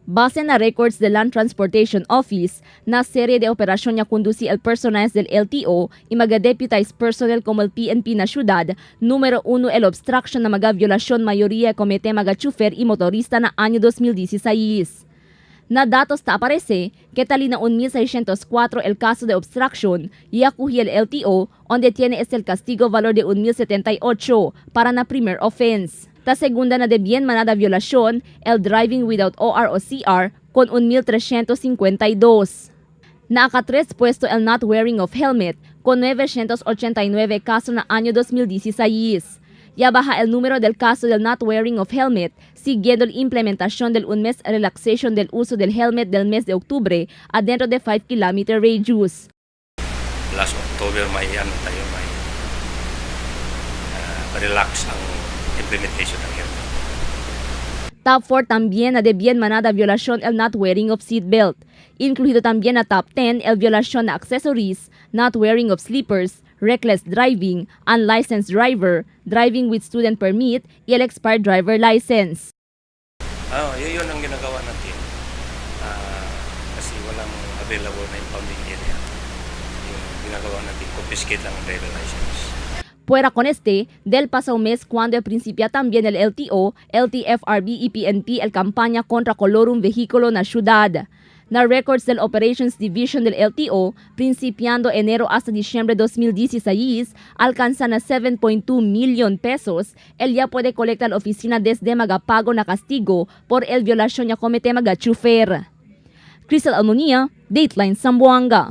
Base na records del Land Transportation Office, na serie de operación ya conduci el personal del LTO y mga deputized personnel como el PNP na ciudad, número 1 el obstruction na mga violación mayoría comete mga chofer y motorista na año 2016. Na datos ta aparece que talina 1.604 el caso de obstruction y acugi el LTO, donde tiene este el castigo valor de 1.078 para na primer offense. Ta segunda na de bien manada violación, el driving without OR o CR con 1.352. Nakatres puesto el not wearing of helmet con 989 caso na año 2016. Ya baja el número del caso del not wearing of helmet, siguiendo la implementación del un mes relaxation del uso del helmet del mes de octubre adentro de 5 km radius. Last October may ano tayo, may relax ang implementation ng helmet. Top 4 también na de bien manada violación el not wearing of seatbelt. Incluido también na top 10 el violación na accessories, not wearing of slippers, reckless driving, unlicensed driver, driving with student permit, y el expired driver license. Yun ang ginagawa natin. Kasi walang available na impounding area. Yung ginagawa natin, confiscate lang ang driver license. Fuera con este, del pasado mes cuando principia también el LTO, LTFRB y PNP el campaña contra colorum vehículo na ciudad. Na records del Operations Division del LTO, principiando enero hasta diciembre 2016, alcanza na 7.2 million pesos, el ya puede colectar la oficina desde magapago na castigo por el violación ya comete maga chofer. Crystal Almonia, Dateline Zamboanga.